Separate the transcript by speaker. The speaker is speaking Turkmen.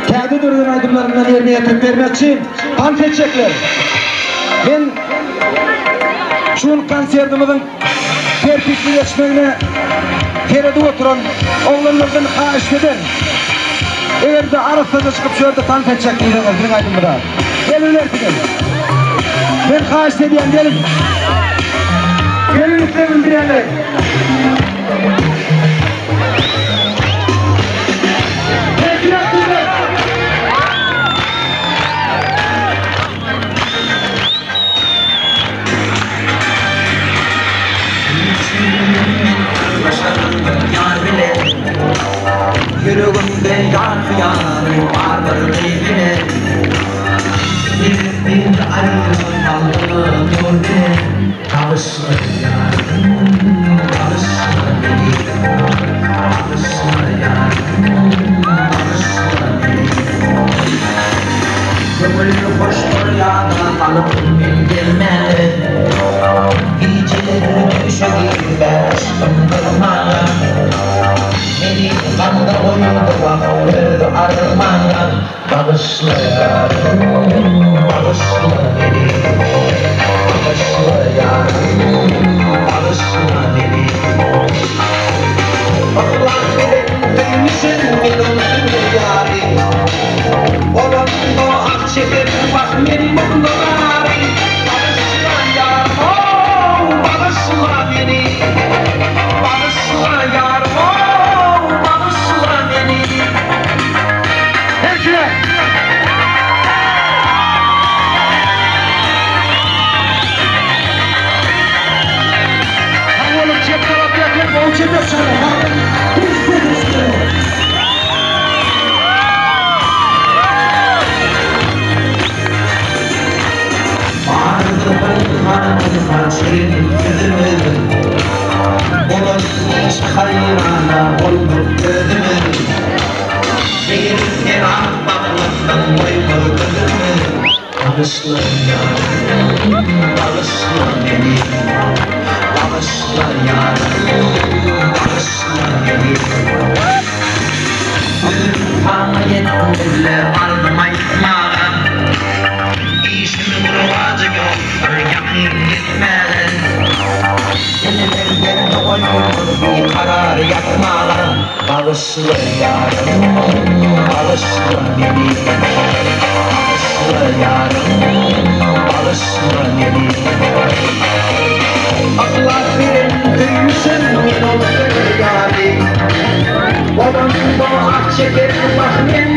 Speaker 1: Täze döreden aýdymlaryndan ýerine ýetirip bermekçi. Tans etjekler. Men şu gün konsertimiziň tertipli geçmegine seredip oturan oglanlardan haýyşt ederin. Eger-de arassaja çykyp şu ýerde tans etjek bolsaňyz biziň aýdymyza gelibilersiňiz. Men haýyşt edýän geliň. Geliň isleg bildirýänler.
Speaker 2: Ýüregimde ýar hyýaly bardyr gyz bilen Bilip aýra saldylar ýol bilen Bagyşla ýarym, bagyşla meni Bagyşla ýarym, bagyşla meni Köňül hoşdur ýada salyp men gelmäne Gijeler düýşe girmän yşkym gyrmana Meni gamda goýdy wah öz armana Bagyşla ýarym, bagyşla meni Bagyşla ýarym, bagyşla meni Yhlas bilen söýmüşem men ol söwer ýary Bolanda ah çekerin wah men mundan ary Bagyşla ýarym-ow, bagyşla meni Bagyşla ýarym-ow, bagyşla meni.
Speaker 1: Herkime! Sag boluň çep tarapdakylar gowy çepek çalýar.
Speaker 2: Bardy bir pynhan şirin sözümiz, Bolan iş haýrana bolduk özümiz. Eger sen ak baglasaň goýmaz gözümi, Bagyşla ýarym, bagyşla meni. Bagyşla ýarym, bagyşla meni. Sözüm saňa ýetmez-le arzym aýtmaga, Işimiň rowajy ýokdur ýakyn gitmäge. Seni menden goýmaz bikarar ýatmaga, Bagyşla ýarym, bagyşla meni. Bagyşla ýarym, bagyşla meni. Yhlas bilen söýmüşem men ol söwer ýary. Bolanda ah çekerin wah men.